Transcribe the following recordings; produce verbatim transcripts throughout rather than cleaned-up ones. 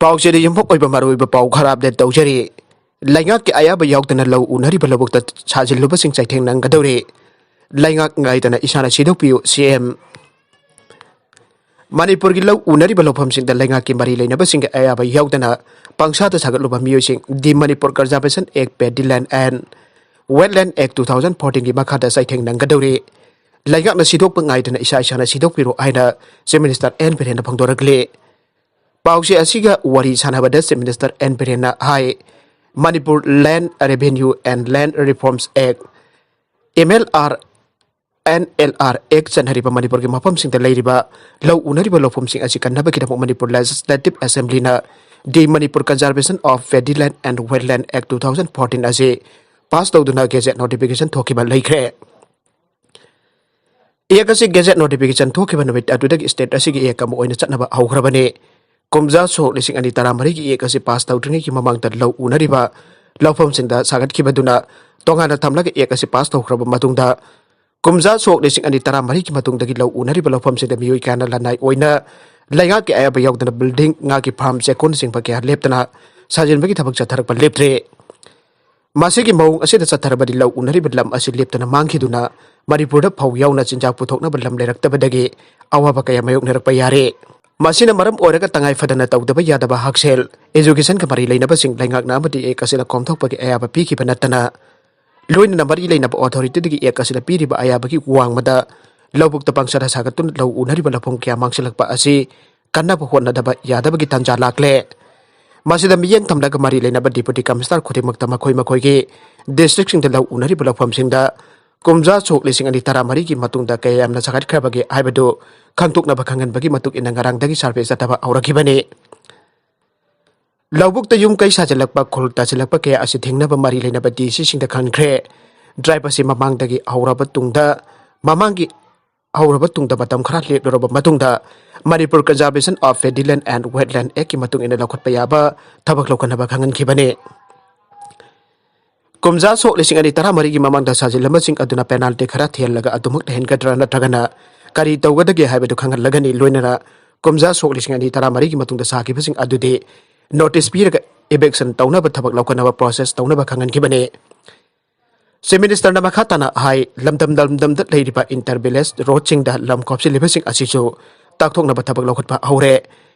ꯄꯥꯎꯆꯦꯗ ꯌꯨꯝꯐꯝ ꯑꯣꯏꯕ ꯃꯔꯨꯑꯣꯏꯕ ꯄꯥꯎ ꯈꯔ ꯑꯞꯗꯦꯠ ꯇꯧꯖꯔꯤ꯫ ꯂꯩꯉꯥꯛꯀꯤ ꯑꯌꯥꯕ ꯌꯥꯎꯗꯅ ꯂꯧ ꯎꯅꯔꯤꯕ ꯂꯧꯕꯨꯛꯇ ꯁꯥꯖꯤꯜꯂꯨꯕꯁꯤꯡ ꯆꯩꯊꯦꯡ ꯅꯪꯒꯗꯧꯔꯦ꯫ ꯂꯩꯉꯥꯛ ꯉꯥꯏꯗꯅ ꯏꯁꯥꯅ ꯁꯤꯗꯣꯛꯄꯤꯌꯨ, ꯁꯤ ꯑꯦꯝ꯫ ꯃꯅꯤꯄꯨꯔꯒꯤ ꯂꯧ ꯎꯅꯔꯤꯕ ꯂꯧꯐꯝꯁꯤꯡꯗ ꯂꯩꯉꯥꯛꯀꯤ ꯃꯔꯤ ꯂꯩꯅꯕꯁꯤꯡꯒꯤ ꯑꯌꯥꯕ ꯌꯥꯎꯗꯅ ꯄꯪꯁꯥꯗ ꯁꯥꯒꯠꯂꯨꯕ ꯃꯤꯑꯣꯏꯁꯤꯡ, The Manipur Conservation Act, Paddy Land and Wetland Act two thousand fourteen ꯒꯤ ꯃꯈꯥꯗ ꯆꯩꯊꯦꯡ ꯅꯪꯒꯗꯧꯔꯤ꯫ ꯂꯩꯉꯥꯛꯅ ꯁꯤꯗꯣꯛꯄ ꯉꯥꯏꯗꯅ ꯏꯁꯥ ꯏꯁꯥꯅ ꯁꯤꯗꯣꯛꯄꯤꯔꯣ ꯍꯥꯏꯅ Chief Minister ꯑꯦꯟ ꯕꯤꯔꯦꯟꯅ ꯐꯣꯡꯗꯣꯔꯛꯂꯤ꯫ ꯄꯥꯎꯆꯦ ꯑꯁꯤꯒ ꯋꯥꯔꯤ ꯁꯥꯟꯅꯕꯗ Chief Minister ꯑꯦꯟ ꯕꯤꯔꯦꯟꯅ ꯍꯥꯏ, Manipur Land Revenue and Land Reforms Act, M L R, N L R Act ꯆꯠꯅꯔꯤꯕ ꯃꯅꯤꯄꯨꯔꯒꯤ ꯃꯐꯝꯁꯤꯡꯗ ꯂꯩꯔꯤꯕ ꯂꯧ ꯎꯅꯔꯤꯕ ꯂꯧꯐꯝꯁꯤꯡ ꯑꯁꯤ ꯀꯟꯅꯕꯒꯤꯗꯃꯛ ꯃꯅꯤꯄꯨꯔ Legislative Assembly ꯅ The Manipur Conservation of Paddy Land and Wetland Act two thousand fourteen ꯑꯁꯤ ꯄꯥꯁ ꯇꯧꯗꯨꯅ ꯒꯦꯖꯦꯠ ꯅꯣꯇꯤꯐꯤꯀꯦꯁꯟ ꯊꯣꯛꯈꯤꯕ ꯂꯩꯈ꯭ꯔꯦ꯫ ꯑꯦꯛ ꯑꯁꯤ ꯒꯦꯖꯦꯠ ꯅꯣꯇꯤꯐꯤꯀꯦꯁꯟ ꯊꯣꯛꯈꯤꯕ ꯅꯨꯃꯤꯠ ꯑꯗꯨꯗꯒꯤ ꯁ꯭ꯇꯦꯠ ꯑꯁꯤꯒꯤ ꯑꯦꯛ ꯑꯃ ꯑꯣꯏꯅ ꯆꯠꯅꯕ ꯍꯧꯈ꯭ꯔꯕꯅꯤ꯫ ꯀꯨꯝꯖꯥ ꯁꯣꯛ ꯂꯤꯁꯤꯡ ꯑꯅꯤ ꯇꯔꯥꯃꯔꯤꯒꯤ ꯑꯦꯛ ꯑꯁꯤ ꯄꯥꯁ ꯇꯧꯗ꯭ꯔꯤꯉꯩꯒꯤ ꯃꯃꯥꯡꯗ ꯂꯧ ꯎꯅꯔꯤꯕ ꯂꯧꯐꯝꯁꯤꯡꯗ ꯁꯥꯒꯠꯈꯤꯕꯗꯨꯅ ꯇꯣꯉꯥꯟꯅ ꯊꯝꯂꯒ ꯑꯦꯛ ꯑꯁꯤ ꯄꯥꯁ ꯇꯧꯈ꯭ꯔꯕ ꯃꯇꯨꯡꯗ, ꯀꯨꯝꯖꯥ ꯁꯣꯛ ꯂꯤꯁꯤꯡ ꯑꯅꯤ ꯇꯔꯥꯃꯔꯤꯒꯤ ꯃꯇꯨꯡꯗꯒꯤ ꯂꯧ ꯎꯅꯔꯤꯕ ꯂꯧꯐꯝꯁꯤꯡꯗ ꯃꯤꯑꯣꯏ ꯀꯌꯥꯅ ꯂꯅꯥꯏ ꯑꯣꯏꯅ ꯂꯩꯉꯥꯛꯀꯤ ꯑꯌꯥꯕ ꯌꯥꯎꯗꯅ ꯕꯤꯜꯗꯤꯡ, ꯉꯥꯒꯤ ꯐꯥꯔꯝ, ꯆꯦꯛꯀꯣꯟꯅꯆꯤꯡꯕ ꯀꯌꯥ ꯂꯦꯞꯇꯅ ꯁꯥꯖꯤꯟꯕꯒꯤ ꯊꯕꯛ ꯆꯠꯊꯔꯛꯄ ꯂꯦꯞꯇ꯭ꯔꯦ꯫ ꯃꯁꯤꯒꯤ ꯃꯑꯣꯡ ꯑꯁꯤꯗ ꯆꯠꯊꯔꯕꯗꯤ ꯂꯧ ꯎꯅꯔꯤꯕ ꯂꯝ ꯑꯁꯤ ꯂꯦꯞꯇꯅ ꯃꯥꯡꯈꯤꯗꯨꯅ ꯃꯅꯤꯄꯨꯔꯗ ꯐꯧ ꯌꯥꯎꯅ ꯆꯤꯟꯖꯥꯛ ꯄꯨꯊꯣꯛꯅꯕ ꯂꯝ ꯂꯩꯔꯛꯇꯕꯗꯒꯤ ꯑꯋꯥꯕ ꯀꯌꯥ ꯃꯥꯌꯣꯛꯅꯔꯛꯄ ꯌꯥꯔꯦ꯫ ꯃꯁꯤꯅ ꯃꯔꯝ ꯑꯣꯏꯔꯒ ꯇꯉꯥꯏ ꯐꯗꯅ ꯇꯧꯗꯕ ꯌꯥꯗꯕ ꯍꯛꯁꯦꯜ, education ꯒ ꯃꯔꯤ ꯂꯩꯅꯕꯁꯤꯡ ꯂꯩꯉꯥꯛꯅ ꯑꯃꯗꯤ ꯑꯦꯛ ꯑꯁꯤꯅ ꯀꯣꯝꯊꯣꯛꯄꯒꯤ ꯑꯌꯥꯕ ꯄꯤꯈꯤꯕ ꯅꯠꯇꯅ, ꯂꯣꯏꯅꯅ ꯃꯔꯤ ꯂꯩꯅꯕ authority ꯗꯒꯤ ꯑꯦꯛ ꯑꯁꯤꯅ ꯄꯤꯔꯤꯕ ꯑꯌꯥꯕꯒꯤ ꯋꯥꯡꯃꯗ ꯂꯧꯕꯨꯛꯇ ꯄꯪꯁꯥꯗ ꯁꯥꯒꯠꯇꯨꯅ ꯂꯧ ꯎꯅꯔꯤꯕ ꯂꯧꯐꯝ ꯀꯌꯥ ꯃꯥꯡꯁꯤꯜꯂꯛꯄ ꯑꯁꯤ ꯀꯟꯅꯕ ꯍꯣꯠꯅꯗꯕ ꯌꯥꯗꯕꯒꯤ ꯇꯥꯟꯖꯥ ꯂꯥꯛꯂꯦ꯫ ꯃꯁꯤꯗ ꯃꯤꯠꯌꯦꯡ ꯊꯝꯂꯒ ꯃꯔꯤ ꯂꯩꯅꯕ Deputy Commissioner ꯈꯨꯗꯤꯡꯃꯛꯇ ꯃꯈꯣꯏ ꯃꯈꯣꯏꯒꯤ district ꯁꯤꯡꯗ ꯂꯧ ꯎꯅꯔꯤꯕ ꯂꯧꯐꯝꯁꯤꯡꯗ ꯀꯨꯝꯖꯥ ꯁꯣꯛ ꯂꯤꯁꯤꯡ ꯑꯅꯤ ꯇꯔꯥꯃꯔꯤꯒꯤ ꯃꯇꯨꯡꯗ ꯀꯌꯥ ꯌꯥꯝꯅ ꯁꯥꯒꯠꯈ꯭ꯔꯕꯒꯦ ꯍꯥꯏꯕꯗꯨ ꯈꯪꯗꯣꯛꯅꯕ ꯈꯪꯍꯟꯕꯒꯤ ꯃꯇꯨꯡ ꯏꯟꯅ ꯉꯔꯥꯡꯗꯒꯤ survey ꯆꯠꯊꯕ ꯍꯧꯔꯛꯈꯤꯕꯅꯤ꯫ ꯂꯧꯕꯨꯛꯇ ꯌꯨꯝ ꯀꯩ ꯁꯥꯖꯤꯜꯂꯛꯄ, ꯈꯨꯜ ꯇꯥꯁꯤꯜꯂꯛꯄ ꯀꯌꯥ ꯑꯁꯤ ꯊꯦꯡꯅꯕ ꯃꯔꯤ ꯂꯩꯅꯕ ꯗꯤ ꯁꯤ ꯁꯤꯡꯗ ꯈꯪꯈ꯭ꯔꯦ꯫ Drive ꯑꯁꯤ ꯃꯃꯥꯡꯗꯒꯤ ꯍꯧꯔꯕ ꯇꯨꯡꯗ, ꯃꯃꯥꯡꯒꯤ ꯍꯧꯔꯕ ꯇꯨꯡꯗ ꯃꯇꯝ ꯈꯔ ꯂꯦꯞꯂꯨꯔꯕ ꯃꯇꯨꯡꯗ Manipur Conservation of Paddy Land and Wetland Act ꯀꯤ ꯃꯇꯨꯡ ꯏꯟꯅ ꯂꯧꯈꯠꯄ ꯌꯥꯕ ꯊꯕꯛ ꯂꯧꯈꯠꯅꯕ ꯈꯪꯍꯟꯈꯤꯕꯅꯤ꯫ ꯀꯨꯝꯖꯥ ꯁꯣꯛ ꯂꯤꯁꯤꯡ ꯑꯅꯤ ꯇꯔꯥꯃꯔꯤꯒꯤ ꯃꯃꯥꯡꯗ ꯁꯥꯖꯤꯜꯂꯝꯕꯁꯤꯡ ꯑꯗꯨꯅ penalty ꯈꯔ ꯊꯤꯍꯜꯂꯒ ꯑꯗꯨꯃꯛ ꯂꯩꯍꯟꯒꯗ꯭ꯔꯥ ꯅꯠꯇ꯭ꯔꯒꯅ ꯀꯔꯤ ꯇꯧꯒꯗꯒꯦ ꯍꯥꯏꯕꯗꯨ ꯈꯪꯍꯜꯂꯒꯅꯤ꯫ ꯂꯣꯏꯅꯅ ꯀꯨꯝꯖꯥ ꯁꯣꯛ ꯂꯤꯁꯤꯡ ꯑꯅꯤ ꯇꯔꯥꯃꯔꯤꯒꯤ ꯃꯇꯨꯡꯗ ꯁꯥꯈꯤꯕꯁꯤꯡ ꯑꯗꯨꯗꯤ notice ꯄꯤꯔꯒ eviction ꯇꯧꯅꯕ ꯊꯕꯛ ꯂꯧꯈꯠꯅꯕ process ꯇꯧꯅꯕ ꯈꯪꯍꯟꯈꯤꯕꯅꯤ꯫ Chief Ministerꯅ ꯃꯈꯥ ꯇꯥꯅ ꯍꯥꯏ, ꯂꯝꯗꯝ ꯂꯝꯗꯝꯗ ꯂꯩꯔꯤꯕ inter village roadꯁꯤꯡꯗ ꯂꯝ ꯈꯣꯞꯆꯤꯜꯂꯤꯕꯁꯤꯡ ꯑꯁꯤꯁꯨ ꯇꯥꯛꯊꯣꯛꯅꯕ ꯊꯕꯛ ꯂꯧꯈꯠꯄ ꯍꯧꯔꯦ꯫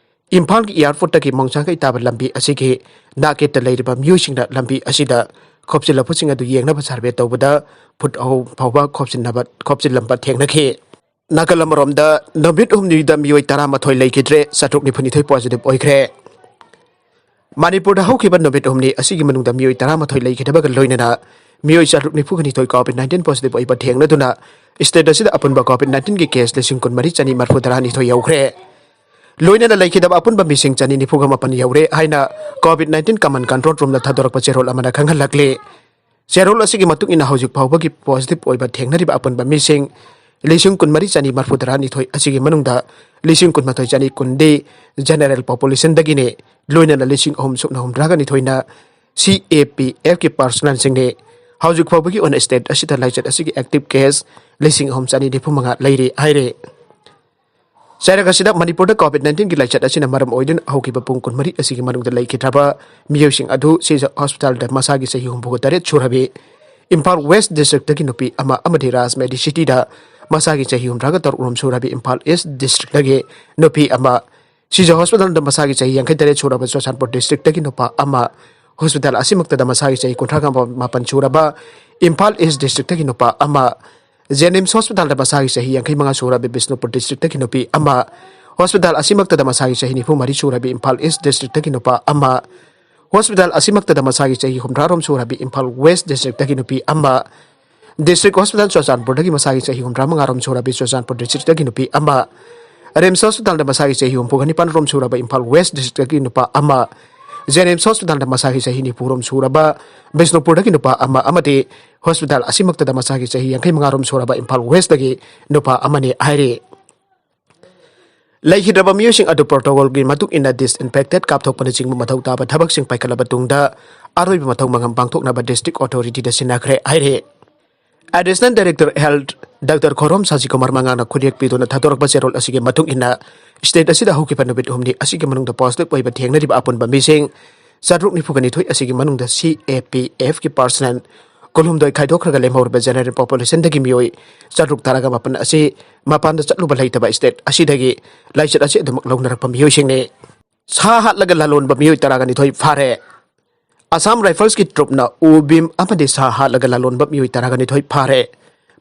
ꯏꯝꯐꯥꯜꯒꯤ airportꯇꯒꯤ ꯃꯣꯡꯁꯥꯡꯈꯩ ꯇꯥꯕ ꯂꯝꯕꯤ ꯑꯁꯤꯒꯤ ꯅꯥꯀꯦꯠꯇ ꯂꯩꯔꯤꯕ ꯃꯤꯑꯣꯏꯁꯤꯡꯅ ꯂꯝꯕꯤ ꯑꯁꯤꯗ ꯈꯣꯞꯆꯤꯜꯂꯛꯄꯁꯤꯡ ꯑꯗꯨ ꯌꯦꯡꯅꯕ survey ꯇꯧꯕꯗ ꯐꯨꯠ ꯑꯍꯨꯝ ꯐꯥꯎꯕ ꯈꯣꯞꯆꯤꯟꯅꯕ, ꯈꯣꯞꯆꯤꯜꯂꯝꯕ ꯊꯦꯡꯅꯈꯤ꯫ ꯅꯥꯀꯜ ꯑꯃꯔꯣꯝꯗ, ꯅꯨꯃꯤꯠ ꯍꯨꯝꯅꯤꯗ ꯃꯤꯑꯣꯏ ꯇꯔꯥꯃꯥꯊꯣꯏ ꯂꯩꯈꯤꯗ꯭ꯔꯦ, ꯆꯥꯇ꯭ꯔꯨꯛ ꯅꯤꯐꯨꯅꯤꯊꯣꯏ positive ꯑꯣꯏꯈ꯭ꯔꯦ꯫ ꯃꯅꯤꯄꯨꯔꯗ ꯍꯧꯈꯤꯕ ꯅꯨꯃꯤꯠ ꯍꯨꯝꯅꯤ ꯑꯁꯤꯒꯤ ꯃꯅꯨꯡꯗ ꯃꯤꯑꯣꯏ ꯇꯔꯥꯃꯥꯊꯣꯏ ꯂꯩꯈꯤꯗꯕꯒ ꯂꯣꯏꯅꯅ ꯃꯤꯑꯣꯏ ꯆꯥꯇ꯭ꯔꯨꯛ ꯅꯤꯐꯨꯒ ꯅꯤꯊꯣꯏ COVID nineteen positive ꯑꯣꯏꯕ ꯊꯦꯡꯅꯗꯨꯅ state ꯑꯁꯤꯗ ꯑꯄꯨꯟꯕ COVID nineteenꯒꯤ case ꯂꯤꯁꯤꯡ ꯀꯨꯟꯃꯔꯤ ꯆꯅꯤ ꯃꯔꯐꯨ ꯇꯔꯥꯅꯤꯊꯣꯏ ꯌꯧꯈ꯭ꯔꯦ꯫ ꯂꯣꯏꯅꯅ ꯂꯩꯈꯤꯗꯕ ꯑꯄꯨꯟꯕ ꯃꯤꯁꯤꯡ ꯆꯅꯤ ꯅꯤꯐꯨꯒ ꯃꯥꯄꯟ ꯌꯧꯔꯦ ꯍꯥꯏꯅ COVID nineteen command control roomꯅ ꯊꯥꯗꯣꯔꯛꯄ ꯆꯦꯔꯣꯜ ꯑꯃꯅ ꯈꯪꯍꯜꯂꯛꯂꯤ꯫ ꯆꯦꯔꯣꯜ ꯑꯁꯤꯒꯤ ꯃꯇꯨꯡ ꯏꯟꯅ ꯍꯧꯖꯤꯛ ꯐꯥꯎꯕꯒꯤ positive ꯑꯣꯏꯕ ꯊꯦꯡꯅꯔꯤꯕ ꯑꯄꯨꯟꯕ ꯃꯤꯁꯤꯡ ꯂꯤꯁꯤꯡ ꯀꯨꯟꯃꯔꯤ ꯆꯅꯤ ꯃꯔꯐꯨ ꯇꯔꯥꯅꯤꯊꯣꯏ ꯑꯁꯤꯒꯤ ꯃꯅꯨꯡꯗ ꯂꯤꯁꯤꯡ ꯀꯨꯟꯃꯥꯊꯣꯏ ꯆꯅꯤ ꯀꯨꯟꯗꯤ general populationꯗꯒꯤꯅꯤ꯫ ꯂꯣꯏꯅꯅ ꯂꯤꯁꯤꯡ ꯑꯍꯨꯝ ꯁꯨꯞꯅ ꯍꯨꯝꯗ꯭ꯔꯥꯒ ꯅꯤꯊꯣꯏꯅ CAPFꯀꯤ personnelꯁꯤꯡꯅꯤ꯫ ꯍꯧꯖꯤꯛ ꯐꯥꯎꯕꯒꯤ ꯑꯣꯏꯅ state ꯑꯁꯤꯗ ꯂꯥꯏꯆꯠ ꯑꯁꯤꯒꯤ active case ꯂꯤꯁꯤꯡ ꯑꯍꯨꯝ ꯆꯅꯤ ꯅꯤꯐꯨ ꯃꯉꯥ ꯂꯩꯔꯤ ꯍꯥꯏꯔꯤ꯫ ꯆꯩꯔꯛ ꯑꯁꯤꯗ ꯃꯅꯤꯄꯨꯔꯗ COVID nineteenꯒꯤ ꯂꯥꯏꯆꯠ ꯑꯁꯤꯅ ꯃꯔꯝ ꯑꯣꯏꯗꯨꯅ ꯍꯧꯈꯤꯕ ꯄꯨꯡ ꯀꯨꯟꯃꯔꯤ ꯑꯁꯤꯒꯤ ꯃꯅꯨꯡꯗ ꯂꯩꯈꯤꯗ꯭ꯔꯕ ꯃꯤꯑꯣꯏꯁꯤꯡ ꯑꯗꯨ ꯁꯤꯖ hospitalꯗ ꯃꯁꯥꯒꯤ ꯆꯍꯤ ꯍꯨꯝꯐꯨꯒ ꯇꯔꯦꯠ ꯁꯨꯔꯕꯤ ꯏꯝꯐꯥꯜ West districtꯇꯒꯤ ꯅꯨꯄꯤ ꯑꯃ ꯑꯃꯗꯤ ꯔꯥꯖ Medicityꯗ ꯃꯁꯥꯒꯤ ꯆꯍꯤ ꯍꯨꯝꯗ꯭ꯔꯥꯒ ꯇꯔꯨꯛ ꯔꯣꯝ ꯁꯨꯔꯕꯤ ꯏꯝꯐꯥꯜ East districtꯇꯒꯤ ꯅꯨꯄꯤ ꯑꯃ, ꯁꯤꯖ hospitalꯗ ꯃꯁꯥꯒꯤ ꯆꯍꯤ ꯌꯥꯡꯈꯩ ꯇꯔꯦꯠ ꯁꯨꯔꯕ ꯆꯨꯔꯆꯥꯟꯄꯨꯔ districtꯇꯒꯤ ꯅꯨꯄꯥ ꯑꯃ, hospital ꯑꯁꯤꯃꯛꯇꯗ ꯃꯁꯥꯒꯤ ꯆꯍꯤ ꯀꯨꯟꯊ꯭ꯔꯥꯒ ꯃꯥꯄꯟ ꯁꯨꯔꯕ ꯏꯝꯐꯥꯜ East districtꯇꯒꯤ ꯅꯨꯄꯥ ꯑꯃ, JNIMS hospitalꯗ ꯃꯁꯥꯒꯤ ꯆꯍꯤ ꯌꯥꯡꯈꯩ ꯃꯉꯥ ꯁꯨꯔꯕꯤ ꯕꯤꯁꯅꯨꯄꯨꯔ districtꯇꯒꯤ ꯅꯨꯄꯤ ꯑꯃ, hospital ꯑꯁꯤꯃꯛꯇꯗ ꯃꯁꯥꯒꯤ ꯆꯍꯤ ꯅꯤꯐꯨ ꯃꯔꯤ ꯁꯨꯔꯕꯤ ꯏꯝꯐꯥꯜ East districtꯇꯒꯤ ꯅꯨꯄꯥ ꯑꯃ, hospital ꯑꯁꯤꯃꯛꯇꯗ ꯃꯁꯥꯒꯤ ꯆꯍꯤ ꯍꯨꯝꯗ꯭ꯔꯥ ꯔꯣꯝ ꯁꯨꯔꯕꯤ ꯏꯝꯐꯥꯜ West districtꯇꯒꯤ ꯅꯨꯄꯤ ꯑꯃ, District Hospital ꯆꯨꯔꯆꯥꯟꯄꯨꯔꯗꯒꯤ ꯃꯁꯥꯒꯤ ꯆꯍꯤ ꯍꯨꯝꯗ꯭ꯔꯥ ꯃꯉꯥ ꯔꯣꯝ ꯁꯨꯔꯕꯤ ꯆꯨꯔꯆꯥꯟꯄꯨꯔ districtꯇꯒꯤ ꯅꯨꯄꯤ ꯑꯃ, RIMS hospitalꯗ ꯃꯁꯥꯒꯤ ꯆꯍꯤ ꯍꯨꯝꯐꯨꯒ ꯅꯤꯄꯥꯟ ꯔꯣꯝ ꯁꯨꯔꯕ ꯏꯝꯐꯥꯜ West districtꯇꯒꯤ ꯅꯨꯄꯥ ꯑꯃ, JNIMS hospitalꯗ ꯃꯁꯥꯒꯤ ꯆꯍꯤ ꯅꯤꯐꯨ ꯔꯣꯝ ꯁꯨꯔꯕ ꯕꯤꯁꯅꯨꯄꯨꯔꯗꯒꯤ ꯅꯨꯄꯥ ꯑꯃ ꯑꯃꯗꯤ hospital ꯑꯁꯤꯃꯛꯇꯗ ꯃꯁꯥꯒꯤ ꯆꯍꯤ ꯌꯥꯡꯈꯩ ꯃꯉꯥ ꯔꯣꯝ ꯁꯨꯔꯕ ꯏꯝꯐꯥꯜ Westꯇꯒꯤ ꯅꯨꯄꯥ ꯑꯃꯅꯤ ꯍꯥꯏꯔꯤ꯫ ꯂꯩꯈꯤꯗ꯭ꯔꯕ ꯃꯤꯑꯣꯏꯁꯤꯡ ꯑꯗꯨ protocolꯒꯤ ꯃꯇꯨꯡ ꯏꯟꯅ disinfected ꯀꯥꯞꯊꯣꯛꯄꯅꯆꯤꯡꯕ ꯃꯊꯧ ꯇꯥꯕ ꯊꯕꯛꯁꯤꯡ ꯄꯥꯏꯈꯠꯂꯕ ꯇꯨꯡꯗ ꯑꯔꯣꯏꯕ ꯃꯊꯧ ꯃꯉꯝ ꯄꯥꯡꯊꯣꯛꯅꯕ district authorityꯗ ꯁꯤꯟꯅꯈ꯭ꯔꯦ ꯍꯥꯏꯔꯤ꯫ Additional Director Health Doctor ꯈꯣꯔꯣꯝ ꯁꯥꯖꯤꯀꯨꯃꯥꯔ ꯃꯉꯥꯡꯅ ꯈꯨꯠꯌꯦꯛ ꯄꯤꯗꯨꯅ ꯊꯥꯗꯣꯔꯛꯄ ꯆꯦꯔꯣꯜ ꯑꯁꯤꯒꯤ ꯃꯇꯨꯡ ꯏꯟꯅ, state ꯑꯁꯤꯗ ꯍꯧꯈꯤꯕ ꯅꯨꯃꯤꯠ ꯑꯍꯨꯝꯅꯤ ꯑꯁꯤꯒꯤ ꯃꯅꯨꯡꯗ positive ꯑꯣꯏꯕ ꯊꯦꯡꯅꯔꯤꯕ ꯑꯄꯨꯟꯕ ꯃꯤꯁꯤꯡ ꯆꯥꯇ꯭ꯔꯨꯛ ꯅꯤꯐꯨꯒ ꯅꯤꯊꯣꯏ ꯑꯁꯤꯒꯤ ꯃꯅꯨꯡꯗ C A P F ꯀꯤ personnel ꯀꯨꯟꯍꯨꯝꯗꯣꯏ ꯈꯥꯏꯗꯣꯛꯈ꯭ꯔꯒ ꯂꯦꯝꯍꯧꯔꯤꯕ general population ꯗꯒꯤ ꯃꯤꯑꯣꯏ ꯆꯥꯇ꯭ꯔꯨꯛ ꯇꯔꯥꯒ ꯃꯥꯄꯟ ꯑꯁꯤ ꯃꯄꯥꯟꯗ ꯆꯠꯂꯨꯕ ꯂꯩꯇꯕ state ꯑꯁꯤꯗꯒꯤ ꯂꯥꯏꯆꯠ ꯑꯁꯤ ꯑꯗꯨꯃꯛ ꯂꯧꯅꯔꯛꯄ ꯃꯤꯑꯣꯏꯁꯤꯡꯅꯤ꯫ ꯁꯥ ꯍꯥꯠꯂꯒ ꯂꯂꯣꯟꯕ ꯃꯤꯑꯣꯏ ꯇꯔꯥꯒ ꯅꯤꯊꯣꯏ ꯐꯥꯔꯦ꯫ ꯑꯁꯥꯝ Rifles ꯀꯤ ꯇ꯭ꯔꯨꯞꯅ ꯎ ꯕꯤꯝ ꯑꯃꯗꯤ ꯁꯥ ꯍꯥꯠꯂꯒ ꯂꯂꯣꯟꯕ ꯃꯤꯑꯣꯏ ꯇꯔꯥꯒ ꯅꯤꯊꯣꯏ ꯐꯥꯔꯦ꯫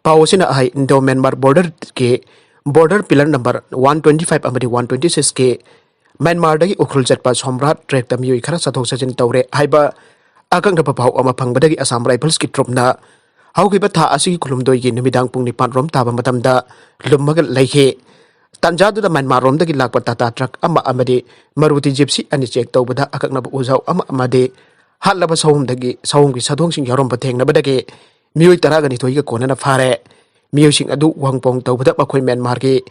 ꯄꯥꯎ ꯑꯁꯤꯅ ꯑꯍꯩ Indo Myanmar border ꯀꯤ border pillar number one twenty five ꯑꯃꯗꯤ one twenty six ꯀꯤ ꯃ꯭ꯌꯥꯟꯃꯥꯔꯗꯒꯤ ꯎꯈ꯭ꯔꯨꯜ ꯆꯠꯄ ꯁꯣꯝꯔꯥꯠ track ꯇ ꯃꯤꯑꯣꯏ ꯈꯔ ꯆꯠꯊꯣꯛ ꯆꯠꯁꯤꯟ ꯇꯧꯔꯦ ꯍꯥꯏꯕ ꯑꯀꯛꯅꯕ ꯄꯥꯎ ꯑꯃ ꯐꯪꯕꯗꯒꯤ Assam Rifles ꯀꯤ ꯇ꯭ꯔꯨꯞꯅ ꯍꯧꯈꯤꯕ ꯊꯥ ꯑꯁꯤꯒꯤ ꯀꯨꯟꯍꯨꯝꯗꯣꯏꯒꯤ ꯅꯨꯃꯤꯗꯥꯡ ꯄꯨꯡ ꯅꯤꯄꯥꯟ ꯔꯣꯝ ꯇꯥꯕ ꯃꯇꯝꯗ ꯂꯨꯝꯃꯒ ꯂꯩꯈꯤ꯫ ꯇꯥꯟꯖꯥꯗꯨꯗ ꯃ꯭ꯌꯥꯟꯃꯥꯔ ꯔꯣꯝꯗꯒꯤ ꯂꯥꯛꯄ Tata truck ꯑꯃ ꯑꯃꯗꯤ Maruti Gypsy ꯑꯅꯤ check ꯇꯧꯕꯗ ꯑꯀꯛꯅꯕ ꯎꯖꯥꯎ ꯑꯃ ꯑꯃꯗꯤ ꯍꯥꯠꯂꯕ ꯁꯑꯣꯝꯗꯒꯤ, ꯁꯑꯣꯝꯒꯤ ꯁꯥꯗꯣꯡꯁꯤꯡ ꯌꯥꯎꯔꯝꯕ ꯊꯦꯡꯅꯕꯗꯒꯤ ꯃꯤꯑꯣꯏ ꯇꯔꯥꯒ ꯅꯤꯊꯣꯏꯒ ꯀꯣꯟꯅꯅ ꯐꯥꯔꯦ꯫ ꯃꯤꯑꯣꯏꯁꯤꯡ ꯑꯗꯨ ꯋꯥꯡꯄꯣꯡ ꯇꯧꯕꯗ ꯃꯈꯣꯏ ꯃ꯭ꯌꯥꯟꯃꯥꯔꯒꯤ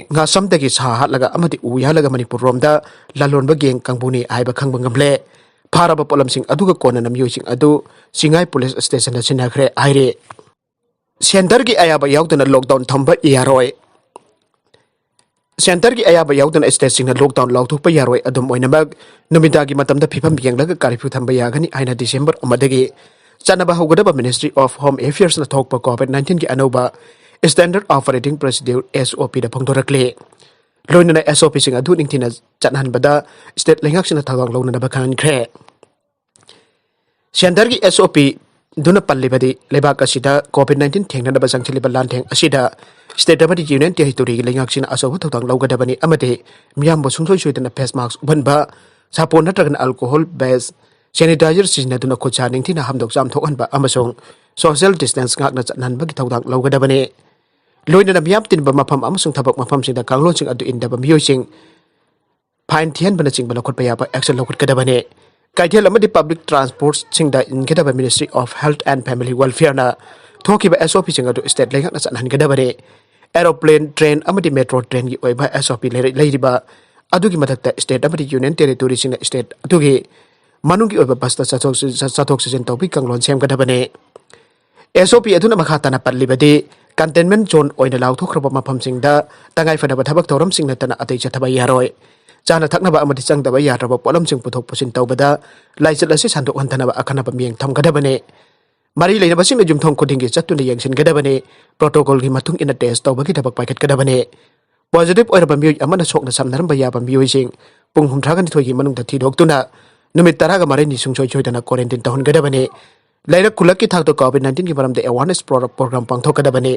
ꯉꯥꯁꯝꯗꯒꯤ ꯁꯥ ꯍꯥꯠꯂꯒ ꯑꯃꯗꯤ ꯎ ꯌꯥꯜꯂꯒ ꯃꯅꯤꯄꯨꯔ ꯔꯣꯝꯗ ꯂꯂꯣꯟꯕ gang ꯀꯥꯡꯕꯨꯅꯤ ꯍꯥꯏꯕ ꯈꯪꯕ ꯉꯝꯂꯦ꯫ ꯐꯥꯔꯕ ꯄꯣꯠꯂꯝꯁꯤꯡ ꯑꯗꯨꯒ ꯀꯣꯟꯅꯅ ꯃꯤꯑꯣꯏꯁꯤꯡ ꯑꯗꯨ ꯆꯤꯡꯉꯥꯏ police station ꯗ ꯁꯤꯟꯅꯈ꯭ꯔꯦ ꯍꯥꯏꯔꯤ꯫ Centre ꯒꯤ ꯑꯌꯥꯕ ꯌꯥꯎꯗꯅ lockdown ꯊꯝꯕ ꯌꯥꯔꯣꯏ꯫ Centre ꯒꯤ ꯑꯌꯥꯕ ꯌꯥꯎꯗꯅ state ꯁꯤꯡꯅ lockdown ꯂꯥꯎꯊꯣꯛꯄ ꯌꯥꯔꯣꯏ꯫ ꯑꯗꯨꯝ ꯑꯣꯏꯅꯃꯛ, ꯅꯨꯃꯤꯗꯥꯡꯒꯤ ꯃꯇꯝꯗ ꯐꯤꯕꯝ ꯌꯦꯡꯂꯒ curfew ꯊꯝꯕ ꯌꯥꯒꯅꯤ ꯍꯥꯏꯅ December ꯑꯃꯗꯒꯤ ꯆꯠꯅꯕ ꯍꯧꯒꯗꯕ Ministry of Home Affairs ꯅ ꯊꯣꯛꯄ COVID nineteen ꯒꯤ ꯑꯅꯧꯕ Standard Operating Procedure, S O P ꯗ ꯐꯣꯡꯗꯣꯔꯛꯂꯤ꯫ ꯂꯣꯏꯅꯅ S O P ꯁꯤꯡ ꯑꯗꯨ ꯅꯤꯡꯊꯤꯅ ꯆꯠꯍꯟꯕꯗ state ꯂꯩꯉꯥꯛꯁꯤꯡꯅ ꯊꯧꯗꯥꯡ ꯂꯧꯅꯅꯕ ꯈꯪꯍꯟꯈ꯭ꯔꯦ꯫ Centre ꯒꯤ S O P ꯗꯨꯅ ꯄꯜꯂꯤꯕꯗꯤ, ꯂꯩꯕꯥꯛ ꯑꯁꯤꯗ COVID nineteen ꯊꯦꯡꯅꯅꯕ ꯆꯪꯁꯤꯜꯂꯤꯕ ꯂꯥꯟꯊꯦꯡ ꯑꯁꯤꯗ state ꯑꯃꯗꯤ Union Territory ꯒꯤ ꯂꯩꯉꯥꯛꯁꯤꯡꯅ ꯑꯆꯧꯕ ꯊꯧꯗꯥꯡ ꯂꯧꯒꯗꯕꯅꯤ ꯑꯃꯗꯤ ꯃꯤꯌꯥꯝꯕꯨ ꯁꯨꯡꯁꯣꯏ ꯁꯣꯏꯗꯅ face mask ꯎꯞꯍꯟꯕ, ꯁꯥꯄꯣꯟ ꯅꯠꯇ꯭ꯔꯒꯅ alcohol based sanitizer ꯁꯤꯖꯤꯟꯅꯗꯨꯅ ꯈꯨꯠ ꯁꯥ ꯅꯤꯡꯊꯤꯅ ꯍꯥꯝꯗꯣꯛ ꯆꯥꯝꯊꯣꯛꯍꯟꯕ ꯑꯃꯁꯨꯡ social distance ꯉꯥꯛꯅ ꯆꯠꯍꯟꯕꯒꯤ ꯊꯧꯗꯥꯡ ꯂꯧꯒꯗꯕꯅꯤ꯫ ꯂꯣꯏꯅꯅ ꯃꯤꯌꯥꯝ ꯇꯤꯟꯕ ꯃꯐꯝ ꯑꯃꯁꯨꯡ ꯊꯕꯛ ꯃꯐꯝꯁꯤꯡꯗ ꯀꯥꯡꯂꯣꯟꯁꯤꯡ ꯑꯗꯨ ꯏꯟꯗꯕ ꯃꯤꯑꯣꯏꯁꯤꯡ fine ꯊꯤꯍꯟꯕꯅꯆꯤꯡꯕ ꯂꯧꯈꯠꯄ ꯌꯥꯕ action ꯂꯧꯈꯠꯀꯗꯕꯅꯤ꯫ ꯀꯩꯊꯦꯜ ꯑꯃꯗꯤ public transport ꯁꯤꯡꯗ ꯏꯟꯒꯗꯕ Ministry of Health and Family Welfare ꯅ ꯊꯣꯛꯈꯤꯕ S O P ꯁꯤꯡ ꯑꯗꯨ state ꯂꯩꯉꯥꯛꯅ ꯆꯠꯍꯟꯒꯗꯕꯅꯤ꯫ Aeroplane, train ꯑꯃꯗꯤ metro train ꯒꯤ ꯑꯣꯏꯕ S O P ꯂꯩꯔ-, ꯂꯩꯔꯤꯕ ꯑꯗꯨꯒꯤ ꯃꯊꯛꯇ state ꯑꯃꯗꯤ Union Territory ꯁꯤꯡꯅ state ꯑꯗꯨꯒꯤ ꯃꯅꯨꯡꯒꯤ ꯑꯣꯏꯕ bus ꯇ ꯆꯠꯊꯣꯛ ꯆꯠ-, ꯆꯠꯊꯣꯛ ꯆꯠꯁꯤꯟ ꯇꯧꯕꯒꯤ ꯀꯥꯡꯂꯣꯟ ꯁꯦꯝꯒꯗꯕꯅꯤ꯫ ꯑꯦꯁ ꯑꯣ ꯄꯤ ꯑꯗꯨꯅ ꯃꯈꯥ ꯇꯥꯅ ꯄꯜꯂꯤꯕꯗꯤ, ꯀꯟꯇꯦꯟꯃꯦꯟ ꯖꯣꯟ ꯑꯣꯏꯅ ꯂꯥꯎꯊꯣꯛꯈ꯭ꯔꯕ ꯃꯐꯝꯁꯤꯡꯗ ꯇꯉꯥꯏ ꯐꯗꯕ ꯊꯕꯛ ꯊꯧꯔꯝꯁꯤꯡ ꯅꯠꯇꯅ ꯑꯇꯩ ꯆꯠꯊꯕ ꯌꯥꯔꯣꯏ꯫ ꯆꯥꯅ ꯊꯛꯅꯕ ꯑꯃꯗꯤ ꯆꯪꯗꯕ ꯌꯥꯗ꯭ꯔꯕ ꯄꯣꯠꯂꯝꯁꯤꯡ ꯄꯨꯊꯣꯛ ꯄꯨꯁꯤꯟ ꯇꯧꯕꯗ ꯂꯥꯏꯆꯠ ꯑꯁꯤ ꯁꯟꯗꯣꯛ ꯍꯟꯊꯅꯕ ꯑꯀꯟꯅꯕ ꯃꯤꯠꯌꯦꯡ ꯊꯝꯒꯗꯕꯅꯤ꯫ ꯃꯔꯤ ꯂꯩꯅꯕꯁꯤꯡꯅ ꯌꯨꯝꯊꯣꯡ ꯈꯨꯗꯤꯡꯒꯤ ꯆꯠꯇꯨꯅ ꯌꯦꯡꯁꯤꯟꯒꯗꯕꯅꯤ꯫ ꯄ꯭ꯔꯣꯇꯣꯀꯣꯜꯒꯤ ꯃꯇꯨꯡ ꯏꯟꯅ ꯇꯦꯁ ꯇꯧꯕꯒꯤ ꯊꯕꯛ ꯄꯥꯏꯈꯠꯀꯗꯕꯅꯤ꯫ ꯄꯣꯖꯤꯇꯤꯚ ꯑꯣꯏꯔꯕ ꯃꯤꯑꯣꯏ ꯑꯃꯅ ꯁꯣꯛꯅ ꯁꯝꯅꯔꯝꯕ ꯌꯥꯕ ꯃꯤꯑꯣꯏꯁꯤꯡ ꯄꯨꯡ ꯍꯨꯝꯗ꯭ꯔꯥꯒ ꯅꯤꯊꯣꯏꯒꯤ ꯃꯅꯨꯡꯗ ꯊꯤꯗꯣꯛꯇꯨꯅ ꯅꯨꯃꯤꯠ ꯇꯔꯥꯒ ꯃꯔꯤꯅꯤ ꯁꯨꯡꯁꯣꯏ ꯁꯣꯏꯗꯅ ꯀ꯭ꯋꯥꯔꯦꯟꯇꯤꯟ ꯇꯧꯍꯟꯒꯗꯕꯅꯤ꯫ ꯂꯩꯔꯛ ꯈꯨꯜꯂꯛꯀꯤ ꯊꯥꯛꯇ ꯀꯣꯚꯤꯗ ꯅꯥꯏꯟꯇꯤꯟꯒꯤ ꯃꯔꯝꯗ ꯑꯦꯋꯥꯔꯅꯦꯁ ꯄ꯭ꯔꯣ-, ꯄ꯭ꯔꯣꯒ꯭ꯔꯥꯝ ꯄꯥꯡꯊꯣꯛꯀꯗꯕꯅꯤ꯫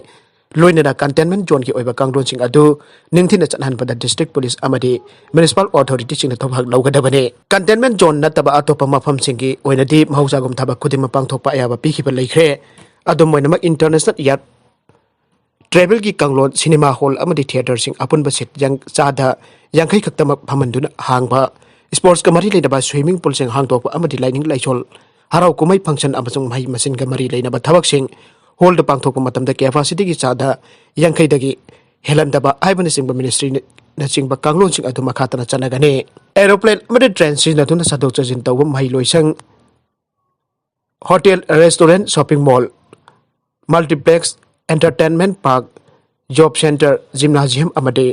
ꯂꯣꯏꯅꯅ ꯀꯟꯇꯦꯟꯃꯦꯟ ꯖꯣꯟꯒꯤ ꯑꯣꯏꯕ ꯀꯥꯡꯂꯣꯟꯁꯤꯡ ꯑꯗꯨ ꯅꯤꯡꯊꯤꯅ ꯆꯠꯍꯟꯕꯗ ꯗꯤꯁꯇ꯭ꯔꯤꯛ ꯄꯨꯂꯤꯁ ꯑꯃꯗꯤ ꯃ꯭ꯌꯨꯅꯤꯁꯤꯄꯥꯜ ꯑꯣꯊꯣꯔꯤꯇꯤꯁꯤꯡꯅ ꯊꯧꯗꯥꯡ ꯂꯧꯒꯗꯕꯅꯤ꯫ ꯀꯟꯇꯦꯟꯃꯦꯟ ꯖꯣꯟ ꯅꯠꯇꯕ ꯑꯇꯣꯞꯄ ꯃꯐꯝꯁꯤꯡꯒꯤ ꯑꯣꯏꯅꯗꯤ ꯃꯍꯧꯁꯥꯒꯨꯝ ꯊꯕꯛ ꯈꯨꯗꯤꯡꯃꯛ ꯄꯥꯡꯊꯣꯛꯄ ꯑꯌꯥꯕ ꯄꯤꯈꯤꯕ ꯂꯩꯈ꯭ꯔꯦ꯫ ꯑꯗꯨꯝ ꯑꯣꯏꯅꯃꯛ, ꯏꯟꯇꯔꯅꯦꯁꯅꯦꯜ ꯏꯌꯥꯔ ꯇ꯭ꯔꯦꯚꯦꯜꯒꯤ ꯀꯥꯡꯂꯣꯟ, ꯁꯤꯅꯦꯃꯥ ꯍꯣꯜ ꯑꯃꯗꯤ ꯊꯤꯌꯦꯇꯔꯁꯤꯡ ꯑꯄꯨꯟꯕ ꯁꯤꯠ ꯌꯥꯡ-, ꯆꯥꯗ ꯌꯥꯡꯈꯩ ꯈꯛꯇꯃꯛ ꯐꯝꯍꯟꯗꯨꯅ ꯍꯥꯡꯕ, ꯁ꯭ꯄꯣꯔꯠꯁꯀ ꯃꯔꯤ ꯂꯩꯅꯕ ꯁ꯭ꯋꯤꯃꯤꯡ ꯄꯨꯜꯁꯤꯡ ꯍꯥꯡꯗꯣꯛꯄ ꯑꯃꯗꯤ ꯂꯥꯏꯅꯤꯡ ꯂꯥꯏꯁꯣꯜ, ꯍꯔꯥꯎ ꯀꯨꯝꯍꯩ ꯐꯪꯁꯟ ꯑꯃꯁꯨꯡ ꯃꯍꯩ ꯃꯁꯤꯡꯒ ꯃꯔꯤ ꯂꯩꯅꯕ ꯊꯕꯛꯁꯤꯡ ꯍꯣꯜꯗ ꯄꯥꯡꯊꯣꯛꯄ ꯃꯇꯝꯗ ꯀꯦꯄꯥꯁꯤꯇꯤꯒꯤ ꯆꯥꯗ ꯌꯥꯡꯈꯩꯗꯒꯤ ꯍꯦꯜꯍꯟꯗꯕ ꯍꯥꯏꯕꯅꯆꯤꯡꯕ ꯃꯤꯅꯤꯁꯇ꯭ꯔꯤꯅꯆꯤꯡꯕ ꯀꯥꯡꯂꯣꯟꯁꯤꯡ ꯑꯗꯨ ꯃꯈꯥ ꯇꯥꯅ ꯆꯠꯅꯒꯅꯤ꯫ ꯑꯦꯔꯣꯄ꯭ꯂꯦꯟ ꯑꯃꯗꯤ ꯇ꯭ꯔꯦꯟ ꯁꯤꯖꯤꯟꯅꯗꯨꯅ ꯆꯠꯊꯣꯛ ꯆꯠꯁꯤꯟ ꯇꯧꯕ ꯃꯍꯩꯂꯣꯏꯁꯪ, ꯍꯣꯇꯦꯜ, ꯔꯦꯁꯇꯨꯔꯦꯟ, ꯁꯣꯄꯤꯡ ꯃꯣꯜ, ꯃꯜꯇꯤꯄ꯭ꯂꯦꯛꯁ, entertainment park, job centre, gymnasium ꯑꯃꯗꯤ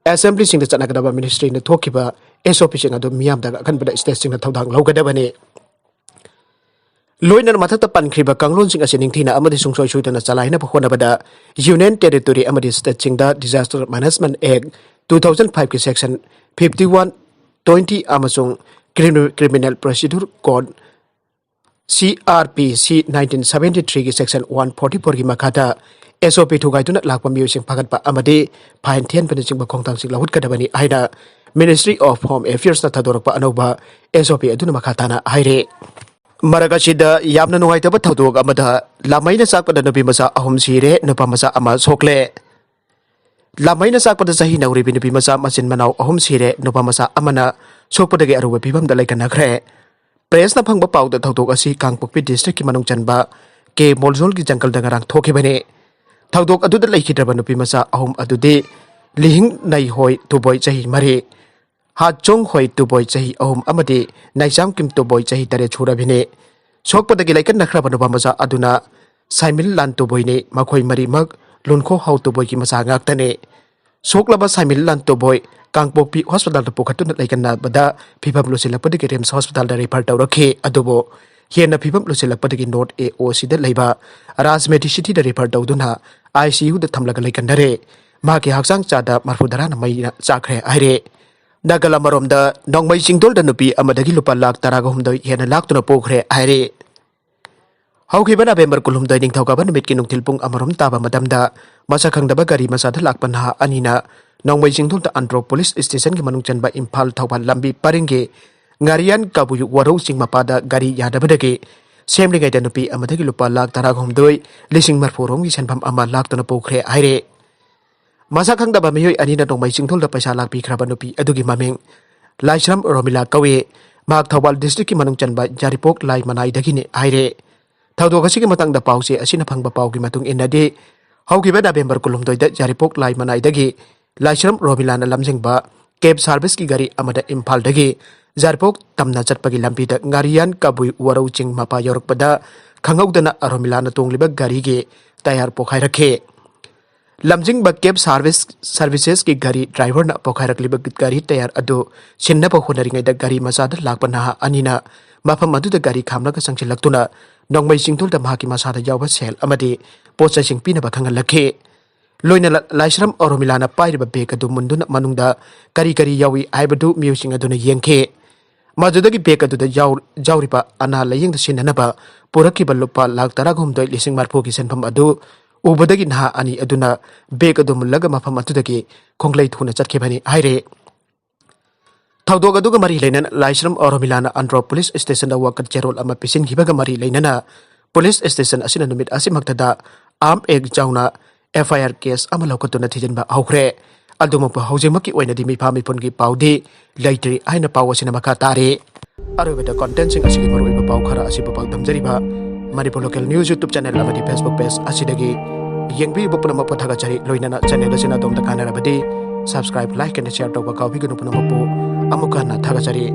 ꯑꯦꯁꯦꯝꯕ꯭ꯂꯤꯁꯤꯡꯗ ꯆꯠꯅꯒꯗꯕ ꯃꯤꯅꯤꯁꯇ꯭ꯔꯤꯅ ꯊꯣꯛꯈꯤꯕ ꯑꯦꯁ ꯑꯣ ꯄꯤꯁꯤꯡ ꯑꯗꯨ ꯃꯤꯌꯥꯝꯗ ꯑꯀꯟꯕꯗ ꯁ꯭ꯇꯦꯠꯁꯤꯡꯅ ꯊꯧꯗꯥꯡ ꯂꯧꯒꯗꯕꯅꯤ꯫ ꯂꯣꯏꯅꯅ ꯃꯊꯛꯇ ꯄꯟꯈ꯭ꯔꯤꯕ ꯀꯥꯡꯂꯣꯟꯁꯤꯡ ꯑꯁꯤ ꯅꯤꯡꯊꯤꯅ ꯑꯃꯗꯤ ꯁꯨꯡꯁꯣꯏ ꯁꯣꯏꯗꯅ ꯆꯂꯥꯏꯅꯕ ꯍꯣꯠꯅꯕꯗ ꯌꯨꯅꯤꯌꯟ ꯇꯦꯔꯤꯇꯣꯔꯤ ꯑꯃꯗꯤ ꯁ꯭ꯇꯦꯠꯁꯤꯡꯗ disaster management act two thousand ꯐꯥꯏꯚꯀꯤ ꯁꯦꯛꯁꯟ ꯐꯤꯐꯇꯤ ꯋꯥꯟ, ꯇ꯭ꯋꯦꯟꯇꯤ ꯑꯃꯁꯨꯡ ꯀ꯭ꯔꯤꯃꯤ-, criminal procedure code, C R P C nineteen seventy ꯊ꯭ꯔꯤꯒꯤ ꯁꯦꯛꯁꯟ ꯋꯥꯟ ꯐꯣꯔꯇꯤ ꯐꯣꯔꯒꯤ ꯃꯈꯥꯗ ꯑꯦꯁ ꯑꯣ ꯄꯤ ꯊꯨꯒꯥꯏꯗꯨꯅ ꯂꯥꯛꯄ ꯃꯤꯑꯣꯏꯁꯤꯡ ꯐꯥꯒꯠꯄ ꯑꯃꯗꯤ ꯐꯥꯏꯟ ꯊꯤꯍꯟꯕꯅꯆꯤꯡꯕ ꯈꯣꯡꯊꯥꯡꯁꯤꯡ ꯂꯧꯈꯠꯀꯗꯕꯅꯤ ꯍꯥꯏꯅ Ministry of Home Affairsꯅ ꯊꯥꯗꯣꯔꯛꯄ ꯑꯅꯧꯕ ꯑꯦꯁ ꯑꯣ ꯄꯤ ꯑꯗꯨꯅ ꯃꯈꯥ ꯇꯥꯅ ꯍꯥꯏꯔꯤ꯫ ꯃꯔꯛ ꯑꯁꯤꯗ ꯌꯥꯝꯅ ꯅꯨꯡꯉꯥꯏꯇꯕ ꯊꯧꯗꯣꯛ ꯑꯃꯗ ꯂꯥꯃꯩꯅ ꯆꯥꯛꯄꯗ ꯅꯨꯄꯤ ꯃꯆꯥ ꯑꯍꯨꯝ ꯁꯤꯔꯦ, ꯅꯨꯄꯥ ꯃꯆꯥ ꯑꯃ ꯁꯣꯛꯂꯦ꯫ ꯂꯥꯃꯩꯅ ꯆꯥꯛꯄꯗ ꯆꯍꯤ ꯅꯧꯔꯤꯕꯤ ꯅꯨꯄꯤ ꯃꯆꯥ ꯃꯆꯤꯟ ꯃꯅꯥꯎ ꯑꯍꯨꯝ ꯁꯤꯔꯦ, ꯅꯨꯄꯥ ꯃꯆꯥ ꯑꯃꯅ ꯁꯣꯛꯄꯗꯒꯤ ꯑꯔꯨꯕ ꯐꯤꯕꯝꯗ ꯂꯩꯀꯟꯅꯈ꯭ꯔꯦ꯫ ꯄ꯭ꯔꯦꯁꯅ ꯐꯪꯕ ꯄꯥꯎꯗ ꯊꯧꯗꯣꯛ ꯑꯁꯤ ꯀꯥꯡꯄꯣꯛꯄꯤ ꯗꯤꯁꯇ꯭ꯔꯤꯛꯀꯤ ꯃꯅꯨꯡ ꯆꯟꯕ ꯀꯦ ꯃꯣꯜꯖꯣꯜꯒꯤ ꯖꯪꯒꯜꯗ ꯉꯔꯥꯡ ꯊꯣꯛꯈꯤꯕꯅꯤ꯫ ꯊꯧꯗꯣꯛ ꯑꯗꯨꯗ ꯂꯩꯈꯤꯗ꯭ꯔꯕ ꯅꯨꯄꯤ ꯃꯆꯥ ꯑꯍꯨꯝ ꯑꯗꯨꯗꯤ ꯂꯤꯍꯤꯡ ꯅꯩꯍꯣꯏ ꯇꯨꯕꯣꯏ ꯆꯍꯤ ꯃꯔꯤ, ꯍꯥꯆꯣꯡ ꯍꯣꯏ ꯇꯨꯕꯣꯏ ꯆꯍꯤ ꯑꯍꯨꯝ ꯑꯃꯗꯤ ꯅꯥꯏꯆꯥꯝ ꯀꯤꯝ ꯇꯨꯕꯣꯏ ꯆꯍꯤ ꯇꯔꯦꯠ ꯁꯨꯔꯕꯤꯅꯤ꯫ ꯁꯣꯛꯄꯗꯒꯤ ꯂꯩꯀꯟꯅꯈ꯭ꯔꯕ ꯅꯨꯄꯥ ꯃꯆꯥ ꯑꯗꯨꯅ ꯁꯥꯏꯃꯤꯜ ꯂꯥꯟꯇꯣꯕꯣꯏꯅꯤ꯫ ꯃꯈꯣꯏ ꯃꯔꯤꯃꯛ ꯂꯨꯟꯈꯣ ꯍꯥꯎꯇꯣꯕꯣꯏꯒꯤ ꯃꯆꯥ ꯉꯥꯛꯇꯅꯤ꯫ ꯁꯣꯛꯂꯕ ꯁꯥꯏꯃꯤꯜ ꯂꯥꯟꯇꯣꯕꯣꯏ ꯀꯥꯡꯄꯣꯛꯄꯤ ꯍꯣꯁꯄꯤꯇꯥꯜꯗ ꯄꯨꯈꯠꯇꯨꯅ ꯂꯩꯀꯟꯅꯕꯗ ꯐꯤꯕꯝ ꯂꯨꯁꯤꯜꯂꯛꯄꯗꯒꯤ ꯔꯤꯝꯁ ꯍꯣꯁꯄꯤꯇꯥꯜꯗ ꯔꯤꯐꯔ ꯇꯧꯔꯛꯈꯤ꯫ ꯑꯗꯨꯕꯨ ꯍꯦꯟꯅ ꯐꯤꯕꯝ ꯂꯨꯁꯤꯜꯂꯛꯄꯗꯒꯤ ꯅꯣꯔꯠ ꯑꯦ ꯑꯣ ꯁꯤꯗ ꯂꯩꯕ ꯔꯥꯖ ꯃꯦꯗꯤꯁꯤꯇꯤꯗ ꯔꯤꯐꯔ ꯇꯧꯗꯨꯅ ꯑꯥꯏ ꯁꯤ ꯌꯨꯗ ꯊꯝꯂꯒ ꯂꯩꯀꯟꯅꯔꯦ꯫ ꯃꯍꯥꯛꯀꯤ ꯍꯛꯆꯥꯡ ꯆꯥꯗ ꯃꯔꯐꯨ ꯇꯔꯥꯅ ꯃꯩꯅ ꯆꯥꯛꯈ꯭ꯔꯦ ꯍꯥꯏꯔꯦ꯫ ꯅꯥꯒꯜ ꯑꯃꯔꯣꯝꯗ ꯅꯣꯡꯃꯩ ꯆꯤꯡꯗꯣꯜꯗ ꯅꯨꯄꯤ ꯑꯃꯗꯒꯤ ꯂꯨꯄꯥ ꯂꯥꯈ ꯇꯔꯥꯒ ꯍꯨꯝꯗꯣꯏ ꯍꯦꯟꯅ ꯂꯥꯛꯇꯨꯅ ꯄꯨꯈ꯭ꯔꯦ ꯍꯥꯏꯔꯦ꯫ ꯍꯧꯈꯤꯕ ꯅꯕꯦꯝꯕꯔ ꯀꯨꯟꯍꯨꯝꯗꯣꯏ ꯅꯤꯡꯊꯧꯀꯥꯕ ꯅꯨꯃꯤꯠꯀꯤ ꯅꯨꯡꯊꯤꯜ ꯄꯨꯡ ꯑꯃꯔꯣꯝ ꯇꯥꯕ ꯃꯇꯝꯗ ꯃꯁꯛ ꯈꯪꯗꯕ ꯒꯥꯔꯤ ꯃꯆꯥꯗ ꯂꯥꯛꯄ ꯅꯍꯥ ꯑꯅꯤꯅ ꯅꯣꯡꯃꯩ ꯆꯤꯡꯗꯣꯜꯗ ꯑꯟꯗ꯭ꯔꯣ ꯄꯨꯂꯤꯁ ꯁ꯭ꯇꯦꯁꯟꯒꯤ ꯃꯅꯨꯡ ꯆꯟꯕ ꯏꯝꯐꯥꯜ ꯊꯧꯕꯥꯜ ꯂꯝꯕꯤ ꯄꯔꯤꯡꯒꯤ ꯉꯥꯔꯤꯌꯥꯟ ꯀꯕꯨꯏ ꯋꯥꯔꯧ ꯆꯤꯡ ꯃꯄꯥꯗ ꯒꯥꯔꯤ ꯌꯥꯗꯕꯗꯒꯤ ꯁꯦꯝꯂꯤꯉꯩꯗ ꯅꯨꯄꯤ ꯑꯃꯗꯒꯤ ꯂꯨꯄꯥ ꯂꯥꯈ ꯇꯔꯥꯍꯨꯝꯗꯣꯏ ꯂꯤꯁꯤꯡ ꯃꯔꯐꯨ ꯔꯣꯝꯒꯤ ꯁꯦꯟꯐꯝ ꯑꯃ ꯂꯥꯛꯇꯨꯅ ꯄꯨꯈ꯭ꯔꯦ ꯍꯥꯏꯔꯦ꯫ ꯃꯁꯛ ꯈꯪꯗꯕ ꯃꯤꯑꯣꯏ ꯑꯅꯤꯅ ꯅꯣꯡꯃꯩ ꯆꯤꯡꯗꯣꯜꯗ ꯄꯩꯁꯥ ꯂꯥꯛꯄꯤꯈ꯭ꯔꯕ ꯅꯨꯄꯤ ꯑꯗꯨꯒꯤ ꯃꯃꯤꯡ ꯂꯥꯏꯁ꯭ꯔꯝ ꯔꯣꯃꯤꯂꯥ ꯀꯧꯏ꯫ ꯃꯍꯥꯛ ꯊꯧꯕꯥꯜ ꯗꯤꯁꯇ꯭ꯔꯤꯛꯀꯤ ꯃꯅꯨꯡ ꯆꯟꯕ ꯌꯥꯔꯤꯄꯣꯛ ꯂꯥꯏ ꯃꯅꯥꯏꯗꯒꯤꯅꯤ ꯍꯥꯏꯔꯦ꯫ ꯊꯧꯗꯣꯛ ꯑꯁꯤꯒꯤ ꯃꯇꯥꯡꯗ ꯄꯥꯎꯆꯦ ꯑꯁꯤꯅ ꯐꯪꯕ ꯄꯥꯎꯒꯤ ꯃꯇꯨꯡ ꯏꯟꯅꯗꯤ, ꯍꯧꯈꯤꯕ ꯅꯕꯦꯝꯕꯔ ꯀꯨꯟꯍꯨꯝꯗꯣꯏꯗ ꯌꯥꯔꯤꯄꯣꯛ ꯂꯥꯏ ꯃꯅꯥꯏꯗꯒꯤ ꯂꯥꯏꯁ꯭ꯔꯝ ꯔꯣꯃꯤꯂꯥꯅ ꯂꯝꯖꯤꯡꯕ ꯀꯦꯕ ꯁꯥꯔꯚꯤꯁꯀꯤ ꯒꯥꯔꯤ ꯑꯃꯗ ꯏꯝꯐꯥꯜꯗꯒꯤ ꯌꯥꯔꯤꯄꯣꯛ ꯇꯝꯅ ꯆꯠꯄꯒꯤ ꯂꯝꯕꯤꯗ ꯉꯥꯔꯤꯌꯥꯟ ꯀꯕꯨꯏ ꯋꯥꯔꯧ ꯆꯤꯡ ꯃꯄꯥ ꯌꯧꯔꯛꯄꯗ ꯈꯪꯍꯧꯗꯅ ꯔꯣꯃꯤꯂꯥꯅ ꯇꯣꯡꯂꯤꯕ ꯒꯥꯔꯤꯒꯤ ꯇꯌꯥꯔ ꯄꯣꯈꯥꯏꯔꯛꯈꯤ꯫ ꯂꯝꯖꯤꯡꯕ ꯀꯦꯕ ꯁꯥꯔꯚꯤꯁ, ꯁꯥꯔꯚꯤꯁꯦꯁꯀꯤ ꯒꯥꯔꯤ ꯗ꯭ꯔꯥꯏꯚꯔꯅ ꯄꯣꯈꯥꯏꯔꯛꯂꯤꯕ ꯒꯥꯔꯤ ꯇꯌꯥꯔ ꯑꯗꯨ ꯁꯤꯟꯅꯕ ꯍꯣꯠꯅꯔꯤꯉꯩꯗ ꯒꯥꯔꯤ ꯃꯆꯥꯗ ꯂꯥꯛꯄ ꯅꯍꯥ ꯑꯅꯤꯅ ꯃꯐꯝ ꯑꯗꯨꯗ ꯒꯥꯔꯤ ꯈꯥꯝꯂꯒ ꯆꯪꯁꯤꯜꯂꯛꯇꯨꯅ ꯅꯣꯡꯃꯩ ꯆꯤꯡꯗꯣꯜꯗ ꯃꯍꯥꯛꯀꯤ ꯃꯁꯥꯗ ꯌꯥꯎꯕ ꯁꯦꯜ ꯑꯃꯗꯤ ꯄꯣꯠ ꯆꯩꯁꯤꯡ ꯄꯤꯅꯕ ꯈꯪꯍꯜꯂꯛꯈꯤ꯫ ꯂꯣꯏꯅꯅ ꯂꯥꯏꯁ꯭ꯔꯝ ꯔꯣꯃꯤꯂꯥꯅ ꯄꯥꯏꯔꯤꯕ ꯕꯦꯒ ꯑꯗꯨ ꯃꯨꯟꯗꯨꯅ ꯃꯅꯨꯡꯗ ꯀꯔꯤ ꯀꯔꯤ ꯌꯥꯎꯏ ꯍꯥꯏꯕꯗꯨ ꯃꯤꯑꯣꯏꯁꯤꯡ ꯑꯗꯨꯅ ꯌꯦꯡꯈꯤ꯫ ꯃꯗꯨꯗꯒꯤ ꯕꯦꯒ ꯑꯗꯨꯗ ꯌꯥꯎ-, ꯌꯥꯎꯔꯤꯕ ꯑꯅꯥ ꯂꯥꯌꯦꯡꯗ ꯁꯤꯖꯤꯟꯅꯅꯕ ꯄꯨꯔꯛꯈꯤꯕ ꯂꯨꯄꯥ ꯂꯥꯈ ꯇꯔꯥꯍꯨꯝꯗꯣꯏ ꯂꯤꯁꯤꯡ ꯃꯔꯐꯨꯒꯤ ꯁꯦꯟꯐꯝ ꯑꯗꯨ ꯎꯕꯗꯒꯤ ꯅꯍꯥ ꯑꯅꯤ ꯑꯗꯨꯅ ꯕꯦꯒ ꯑꯗꯨ ꯃꯨꯜꯂꯒ ꯃꯐꯝ ꯑꯗꯨꯗꯒꯤ ꯈꯣꯡꯂꯩ ꯊꯨꯅ ꯆꯠꯈꯤꯕꯅꯤ ꯍꯥꯏꯔꯦ꯫ ꯊꯧꯗꯣꯛ ꯑꯗꯨꯒ ꯃꯔꯤ ꯂꯩꯅꯅ ꯂꯥꯏꯁ꯭ꯔꯝ ꯔꯣꯃꯤꯂꯥꯅ ꯑꯟꯗ꯭ꯔꯣ ꯄꯨꯂꯤꯁ ꯁ꯭ꯇꯦꯁꯟꯗ ꯋꯥꯀꯠ ꯆꯦꯔꯣꯜ ꯑꯃ ꯄꯤꯁꯤꯟꯈꯤꯕꯒ ꯃꯔꯤ ꯂꯩꯅꯅ ꯄꯨꯂꯤꯁ ꯁ꯭ꯇꯦꯁꯟ ꯑꯁꯤꯅ ꯅꯨꯃꯤꯠ ꯑꯁꯤꯃꯛꯇꯗ ꯑꯥꯔꯝ ꯑꯦꯛ ꯌꯥꯎꯅ ꯑꯦꯐ ꯑꯥꯏ ꯑꯥꯔ ꯀꯦꯁ ꯑꯃ ꯂꯧꯈꯠꯇꯨꯅ ꯊꯤꯖꯤꯟꯕ ꯍꯧꯈ꯭ꯔꯦ꯫ ꯑꯗꯨꯃꯛꯄꯨ ꯍꯧꯖꯤꯛꯃꯛꯀꯤ ꯑꯣꯏꯅꯗꯤ ꯃꯤꯐꯥ ꯃꯤꯄꯨꯟꯒꯤ ꯄꯥꯎꯗꯤ ꯂꯩꯇ꯭ꯔꯤ ꯍꯥꯏꯅ ꯄꯥꯎ ꯑꯁꯤꯅ ꯃꯈꯥ ꯇꯥꯔꯤ꯫ ꯑꯔꯣꯏꯕꯗ ꯀꯣꯟꯇꯦꯟꯁꯤꯡ ꯑꯁꯤꯒꯤ ꯃꯔꯨꯑꯣꯏꯕ ꯄꯥꯎ ꯈꯔ ꯑꯁꯤꯕꯨ ꯄꯥꯎꯗꯝꯖꯔꯤꯕ Manipur local news YouTube channel ꯑꯃꯗꯤ ꯐꯦꯁꯕꯨꯛ ꯄꯦꯖ ꯑꯁꯤꯗꯒꯤ ꯌꯦꯡꯕꯤꯔꯤꯕ ꯄꯨꯝꯅꯃꯛꯄꯨ ꯊꯥꯒꯠꯆꯔꯤ꯫ ꯂꯣꯏꯅꯅ ꯆꯦꯅꯦꯜ ꯑꯁꯤꯅ ꯑꯗꯣꯝꯗ ꯀꯥꯟꯅꯔꯕꯗꯤ ꯁꯕꯁꯀ꯭ꯔꯥꯏꯕ, ꯂꯥꯏꯛ ꯑꯦꯟ ꯁꯤꯌꯔ ꯇꯧꯕ ꯀꯥꯎꯕꯤꯒꯅꯨ꯫ ꯄꯨꯝꯅꯃꯛꯄꯨ ꯑꯃꯨꯛꯀ ꯍꯟꯅ ꯊꯥꯒꯠꯆꯔꯤ꯫